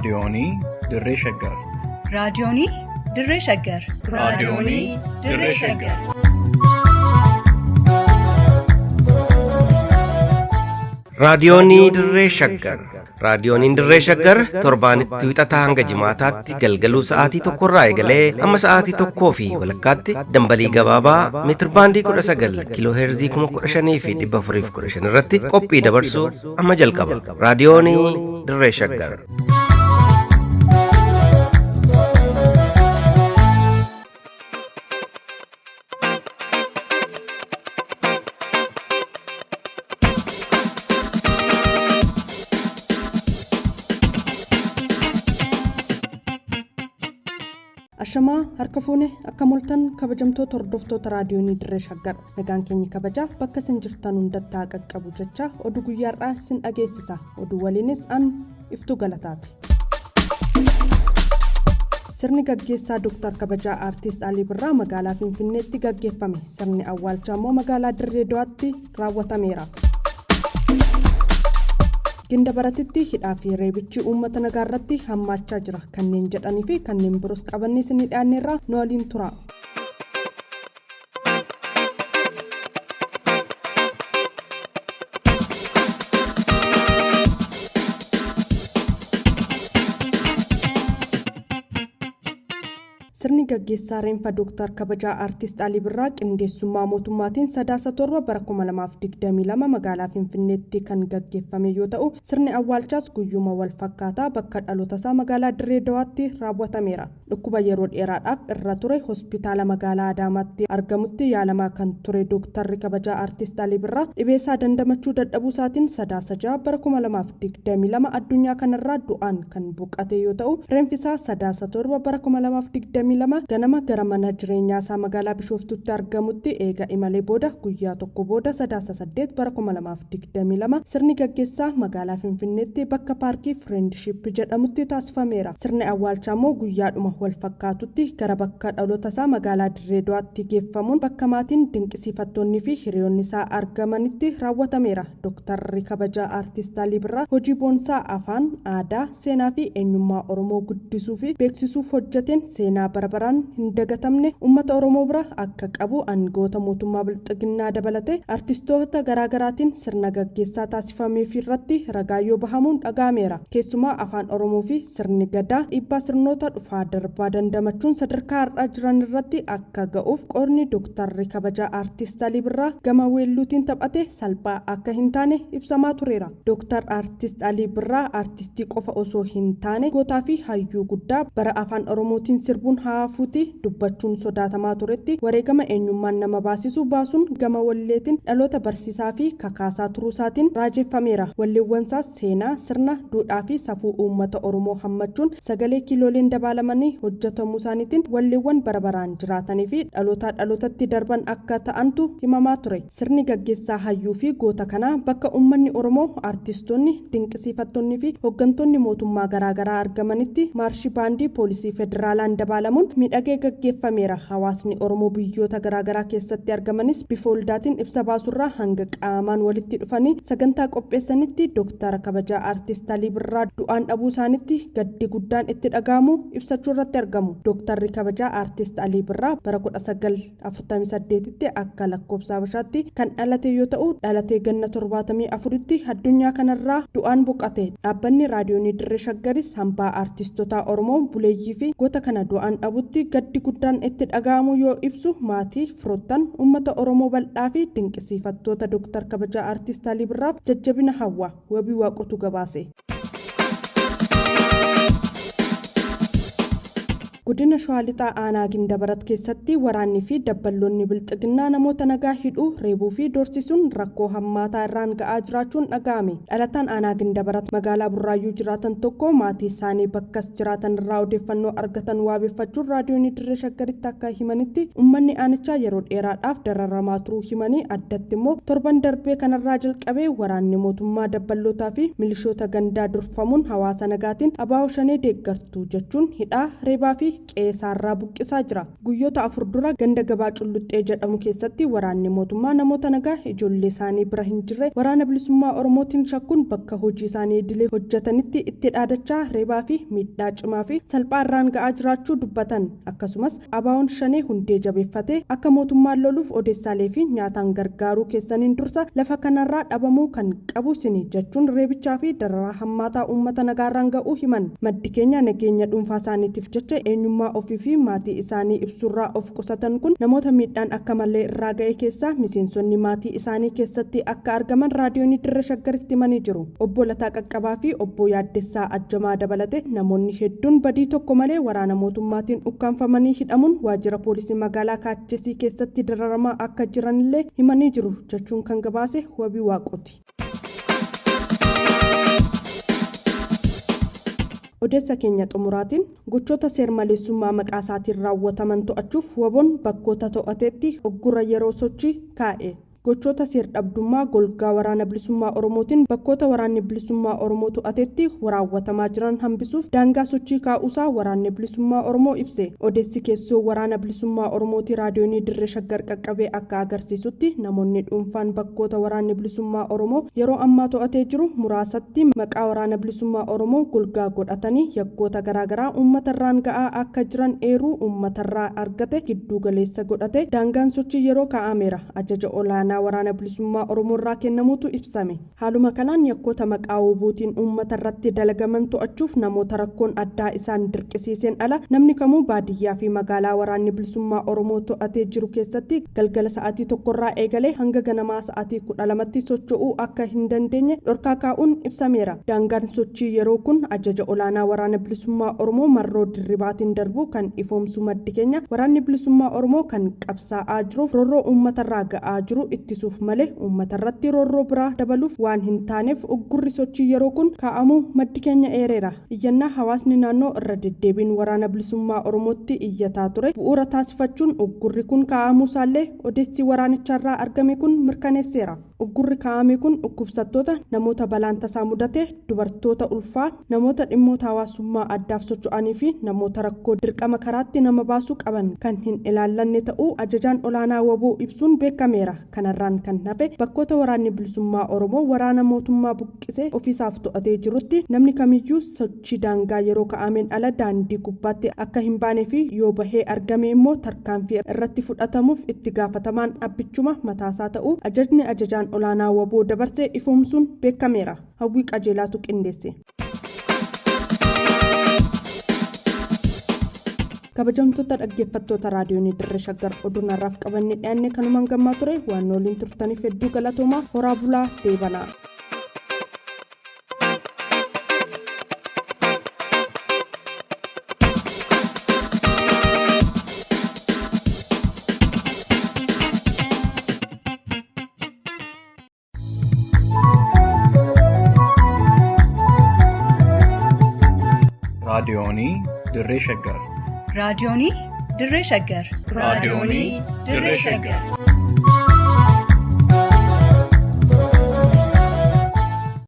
Raadiyoonii Dirree Shaggar. Raadiyoonii Dirree Shaggar. Raadiyoonii Dirree Shaggar. Raadiyoonii Dirree Shaggar. Raadiyooniin Dirree Shaggar torbaanitti wixataa hanga jimaataatti galgaluu sa'aatii tokkorraa eegalee hamma sa'aatii tokkoo fi walakkaatti dambalii gabaabaa meetirbaandii 19 kiiloo heerzii 15,415 irratti qophii dabarsuu amma jalqaba. Raadiyoonii Dirree Shaggar. Ashamaa harka fuune akka moltan kabajamtoota hordoftoota raadiyoonii Dirree Shaggar nagaan keenya kabajaa bakka isin jirtan hundatti haa qaqqabu jecha oduu guyyaarraa isin dhageessisa oduu waliinis an iftuu galataati. Sirni gaggeessaa Dooktar Kabajaa Aartist Alii Birraa magaalaa Finfinneetti gaggeeffame. Sirni awwaalchaa immoo magaalaa Dirree Dawaatti raawwatameera. Gindabaratitti hidhaa fi reebichi uummata nagaa irratti hammaachaa jira kanneen jedhanii fi kanneen biroos qabannee isinii dhiyaanneerraa nu waliin tura. Sirni gaggeessaa reenfa Dooktar Kabajaa Aartist Alii Birraa qindeessummaa mootummaatiin Sadaasa 7 bara 2022 magaalaa Finfinneetti kan gaggeeffame yoo ta'u, sirni awwaalchaas guyyuma wal fakkaataa bakka dhalootasaa magaalaa Dirree Dawaatti raawwatameera. Dhukkuba yeroo dheeraadhaaf irra ture Hospitaala Magaalaa Adaamaatti argamutti yaalamaa kan ture Dooktarri Kabajaa Aartist Alii Birraa dhibeesaa dandamachuu dadhabuusaatiin Sadaasa 6 bara 2022 addunyaa kanarraa du'aan kan boqate yoo ta'u, reenfisaa Sadaasa 7 bara 2022 ganama gara mana jireenyaasaa magaalaa Bishooftuutti argamutti eega imalee booda guyyaa tokko booda Sadaasa 8 bara 2022 sirni gaggeessaa magaalaa Finfinneetti bakka Paarkii Fireendishiip jedhamutti taasifameera. Sirni awwaalchaa immoo guyyaadhuma walfakkaatutti gara bakka dhalootasaa magaalaa Dirree Dawaatti geeffamuun bakka maatiin, dinqisiifattoonniifi hiriyoonnisaa argamanitti raawwatameera. Doktarri Kabajaa Aartist Alii Birraa hojii boonsaa afaan, aadaa, seenaafi eenyummaa Oromoo guddisuufi beeksisuuf hojjeteen seenaa bara baraan hindagatamne ummata Oromoo bira akka qabu aangawoota mootummaa Bilxiginnaa dabalatee artistoota garaagaraatiin sirna gaggeessaa taasifameefiirratti ragaa yoo bahamuun dhaga'ameera. Keessumaa Afaan Oromoo fi sirni Gadaa dhiibbaa sirnoota dhufaa darbaa dandamachuun sadarkaa har'a jiranirratti akka ga'uuf qoodni Doktarri Kabajaa Aartist Alii Birraa gama weelluutiin taphate salphaa akka hintaane ibsamaa tureera. Doktar Aartist Alii Birraa aartistii qofa osoo hintaane gootaa fi hayyuu guddaa bara Afaan Oromootiin sirbuun haa hafuutii dubbachuun sodaatamaa turetti wareegama eenyummaan nama baasisu baasuun gama walleetiin dhaloota barsiisaa fi kakaasaa turuusaatiin raajeffameera. Walleewwansaas seenaa, sirna, duudhaafi safuu uummata Oromoo hammachuun sagalee kiilooleen dabaalamanii hojjetamuusaaniitiin walleewwan bara baraan jiraataniifi dhalootaa dhalootatti darban akka ta'antu himamaa ture. Sirni gaggeessaa hayyuufi goota kanaa bakka uummanni Oromoo, aartistoonni, dinqisiifattonniifi hoggantoonni mootummaa garaagaraa argamanitti maarshii baandii poolisii federaalaan dabaalamuun miidhagee gaggeeffameera. Hawaasni Oromoo biyyoota garaagaraa keessatti argamanis bifa waldaatiin ibsa baasurraa hanga qaamaan walitti dhufanii sagantaa qopheessanitti Doktara Kabajaa Aartist Alii Birraa du'aan dhabuu isaanitti gaddi guddaan itti dhaga'amuu ibsachuu irratti argamu. Doktarri Kabajaa Aartist Alii Birraa bara 1948tti akka lakkoofsa Habashaatti kan dhalate yoo ta'u, dhalatee ganna 74tti addunyaa kanarraa du'aan boqate. Dhaabbanni Raadiyoonii Dirree Shaggaris hambaa aartistotaa Oromoo buleeyyii fi goota kana du'aan dhabutti gaddi guddaan itti dhaga'amuu yoo ibsu, maatii, firoottan, uummata Oromoo bal'aa fi dinqisiifattoota Dr. Kabajaa Aartist Alii Birraaf jajjabina hawwa. Wabii Waaqotu gabaase. Godina Shawaa Lixaa Aanaa Gindabarat keessatti waraanni fi dabballoonni Bilxiginnaa namoota nagaa hidhuu, reebuu fi doorsisuun rakkoo hammaataa irraan ga'aa jiraachuun dhaga'ame. Dhalataan Aanaa Gindabarat magaalaa Burraayyuu jiraatan tokko maatii isaanii bakkas jiraatan irraa odeeffannoo argatan waabeffachuun Raadiyoonii Dirree Shaggaritti akka himanitti, uummanni aanichaa yeroo dheeraadhaaf dararamaa turuu himanii, addatti immoo torban darbee kanarraa jalqabee waraanni mootummaa dabballootaa fi milishoota gandaa durfamuun hawaasa nagaatiin ABO Shanee deeggartu jechuun hidhaa, reebaa fi qe'eesaarraa buqqisaa jira. Guyyoota 4 dura ganda gabaa Culluxxee jedhamu keessatti waraanni mootummaa namoota nagaa ijoollee isaanii bira hin jirre waraana bilisummaa Oromootiin shakkuun bakka hojii isaanii idilee hojjetanitti itti dhaadachaa reebaa fi miidhaa cimaa fi salphaa irraan ga'aa jiraachuu dubbatan. Akkasumas ABO'n shanee hundee jabeeffatee akka mootummaan loluuf odeessaalee fi nyaataan gargaaruu keessaniin dursa lafa kanarraa dhabamuu kan qabu isin jechuun reebichaa fi dararaa hammaataa uummata nagaarraan ga'uu himan. Maddi keenya nageenya dhuunfaa isaaniitiif jecha eenyummaa ofii fi maatii isaanii ibsurraa of qusatan kun namoota miidhaan akka malee irraa ga'e keessaa miseensonni maatii isaanii keessatti akka argaman raadiyoonii Dirree Shaggaritti himanii jiru. Obbo Lataa Qaqqabaa fi obbo Yaaddessaa Ajjamaa dabalate namoonni hedduun badii tokko malee waraana mootummaatiin ukkaanfamanii hidhamuun waajjira poolisii magaalaa Kaachisii keessatti dararamaa akka jiranillee himanii jiru jechuun kan gabaase Wabii Waaqooti. Odeessa keenya xumuraatiin gochoota seer-maleessummaa maqaa isaatiin raawwataman to'achuuf WBO'n bakkoota to'atetti uggura yeroo sochii kaa'e. Gochoota seer-dhabdummaa golgaa waraana bilisummaa Oromootiin bakkoota waraanni bilisummaa Oromoo to'atetti raawwatamaa jiran hambisuuf daangaa sochii kaa'uusaa waraanni bilisummaa Oromoo ibse. Odeessi keessoo waraana bilisummaa Oromootii raadiyoonii Dirree Shaggar qaqqabee akka agarsiisutti namoonni dhuunfaan bakkoota waraanni bilisummaa Oromoo yeroo ammaa to'atee jiru muraasatti maqaa waraana bilisummaa Oromoo golgaa godhatanii yakkoota garaagaraa uummatarraan ga'aa akka jiran eeruu uummatarraa argate gidduu galeessa godhate daangaan sochii yeroo kaa'ameera. Ajaja olaanaa waraana bilisummaa Oromoo irraa kennamuutu ibsame. Haaluma kanaan yakkoota maqaa WBOtiin uummata irratti dalagaman to'achuuf namoota rakkoon addaa isaan dirqisiiseen ala namni kamuu baadiyyaa fi magaalaa waraanni bilisummaa Oromoo to'atee jiru keessatti galgala sa'aatii 1rraa eegalee hanga ganamaa sa'aatii 12tti socho'uu akka hin dandeenye dhorkaa kaa'uun ibsameera. Daangaan sochii yeroo kun ajaja olaanaa waraana bilisummaa Oromoo marroo dirribaatiin darbu kan ifoomsu maddi keenya waraanni bilisummaa Oromoo kan qabsaa'aa jiruuf roorroo uummatarraa ga'aa jiru ittisuuf malee uummatarratti roorroo biraa dabaluuf waan hin taaneef uggurri sochii yeroo kun kaa'amuu maddi keenya eereera. Iyyannaa hawaasni naannoo irra deddeebiin waraana bilisummaa Oromootti iyyataa ture bu'uura taasifachuun uggurri kun kaa'amuusaallee odeessi waraanicharraa argame kun mirkaneesseera. Uggurri kaa'ame kun dhukkubsattoota, namoota balaan tasaa mudate, dubartoota ulfaa, namoota dhimmoota hawaasummaa addaaf socho'anii fi namoota rakkoo dirqama karaatti nama baasuu qaban kan hin ilaallanne ta'uu ajajaan olaanaa WBO ibsuun beekameera. Kanarraan kan hafe bakkoota waraanni bilisummaa Oromoo waraana mootummaa buqqisee ofiisaaf to'atee jirutti namni kamiyyuu sochii daangaa yeroo kaa'ameen ala daandii gubbaatti akka hin baanee fi yoo bahee argame immoo tarkaanfii irratti fudhatamuuf itti gaafatamaan abbichuma mataasaa ta'uu ajajni ajajaan olaanaa WBO dabarsee ifoomsuun beekameera. Hawwii Qajeelaatu qindeesse. Kabajamtoota dhaggeeffattoota raadiyoonii Dirree Shaggar oduun har'aaf qabannee dhiyaanne kanumaan gammaa ture waan waliin turtaniif hedduu galatoomaa. Horaa bulaa deebanaa. Raadiyoonii Dirree Shaggar. Raadiyoonii Dirree Shaggar. Raadiyoonii Dirree Shaggar.